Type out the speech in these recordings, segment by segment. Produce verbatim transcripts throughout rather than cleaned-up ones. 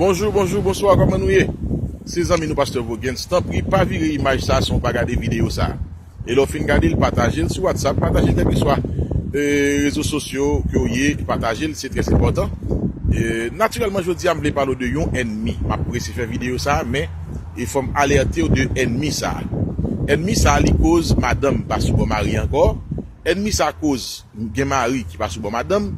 Bonjou, bonjou, bonswa, kòman nou ye? Se zanmi nou Pastè Voguens. Tanpri, pa vire imaj sa san w pa gade videyo sa. E lè w fin gade l, pataje l sou WhatsApp, pataje l kèlkeswa, e, rezo sosyo ke w ye, pataje l, se trè enpòtan. E, natirèlman, jodi a, m vle pale w de yon ènmi. M ap prese fè videyo sa, men e fò m alète w de ènmi sa. Ènmi sa, li koz madanm pa sou bò mari ankò. Ènmi sa koz gen mari ki pa sou bò madanm.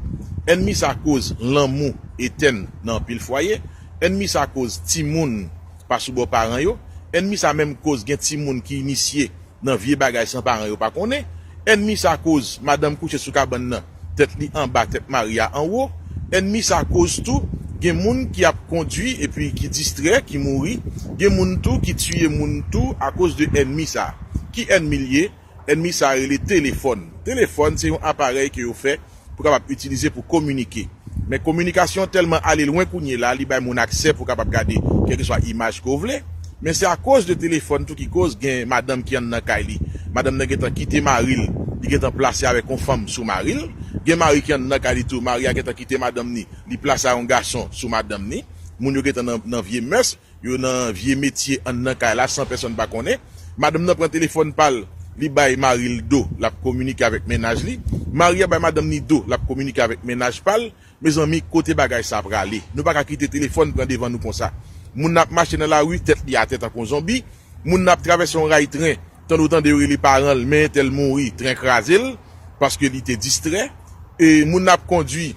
Ènmi sa koz lanmou etèn nan anpil fwaye. Ènmi sa koz timoun pa sou bò paran yo. Ènmi sa menm koz gen timoun ki inisye nan vye bagay san paran yo pa konnen. Ènmi sa koz madanm kouche sou kabann nan, tèt li anba, tèt mari a anwo. Ènmi sa koz tou gen moun ki ap kondui epi ki distrè, ki mouri. Gen moun tou ki tiye moun tou akoz de ènmi sa. Ki ènmi l ye? Ènmi sa rele telefòn. Telefòn se yon aparèy ke yo fè pou kapab itilize pou kominike. Men kominikasyon tèlman ale lwen kounye la, li bay moun aksè pou kapab gade kèlkeswa imaj ke w vle. Men se akoz de telefòn tou ki koz gen madanm ki anndan kay li. Madanm nan gentan kite mari l, li gentan plase avèk yon fanm sou mari l. Gen mari ki anndan kay li tou, mari a gentan kite madanm ni, li plase a yon gason sou madanm ni. Moun yo gentan nan, nan vye mès, yo nan vye metye anndan kay la san pèsonn pa konnen. Madanm nan pran telefòn pa l, li bay mari l do, l ap kominike avèk mennaj li. Mari a bay madanm ni do, l ap kominike avèk mennaj pa l. Mezanmi, kote bagay sa prale? Nou pa ka kite telefòn pran devan nou konsa. Moun nan ap mache nan lari, tèt li atè tankou yon zonbi. Moun nan ap travèse yon ray tren, tande w tande yo rele paran l, men entèl mouri, tren kraze l, paske li te distrè. E moun nan ap kondui,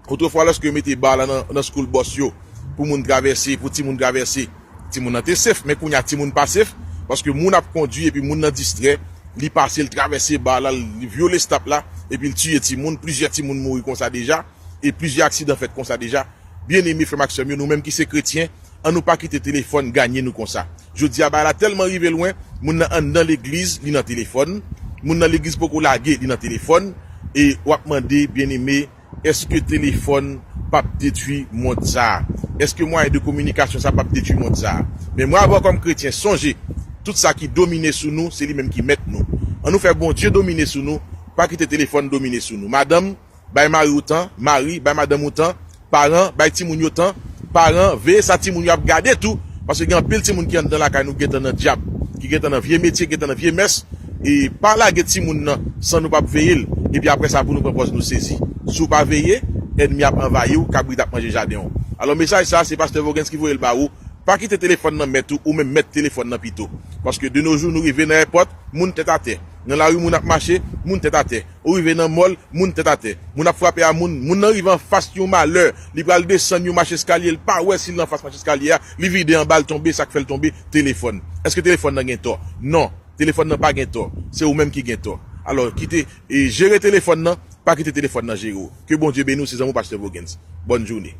otrefwa, lòske yo mete ba la nan, nan school bus yo, pou moun travèse, pou timoun travèse, timoun nan te sef, men kounye a timoun pa sef, paske moun ap kondui epi moun nan distrè, li pase, l travèse ba la, li vyole stop la, epi l tiye timoun, plizyè timoun mouri konsa deja, e plizyè aksidan fèt konsa deja. Byeneme, frè m ak sè m yo, nou menm ki se kretyen, ann nou pa kite telefòn gaye nou konsa. Jodi a, bagay la tèlman rive lwen, moun nan anndan legliz, li nan telefòn, moun nan legliz poko lage, li nan telefòn, e w ap mande, byeneme, èske telefòn p ap detwi mond sa a? Èske mwayen de kominikasyon sa p ap detwi mond sa a? Men mwen avè w kòm kretyen, sonje, tout sa ki domine sou nou, se li menm ki mèt nou. Ann nou fè Bondye domine sou nou, pa kite telefòn domine sou nou. Madanm, bay mari w tan, mari, bay madanm ou tan, paran, bay timoun yo tan, paran, veye sa timoun yo ap gade tou, paske gen anpil timoun ki anndan lakay nou gentan nan dyab, ki gentan nan vye metye, gentan nan vye mès, e pa lage timoun nan san nou p ap veye l, epi apre sa pou nou pran pòz nou sezi. Si w pa veye, ènmi ap anvayi w, kabrit ap manje jaden w. Alò mesaj sa, se pastè Voguens ki voye l ba ou, pa kite telefòn nan mèt ou, ou menm mèt telefòn nan pito. Paske de nos jours, nou rive nan èpòt, moun tèt atè. Nan lari, moun ap mache, moun tèt atè. Ou rive nan mòl, moun tèt atè. Moun ap frape a moun, moun nan rive anfas yon malè, li pral desann yon mach eskalye, l pa wè si l anfas mach eskalye a, li vide anba l tonbe, sa k fè l tonbe, telefòn. Èske telefòn nan gen tò? Non, telefòn nan pa gen tò. Se ou menm ki gen tò. Alò, kite, e, jere telefòn nan, pa kite telefòn nan jere w. Ke Bondye beni w, se zanmi w pastè Voguens. Bòn jounen.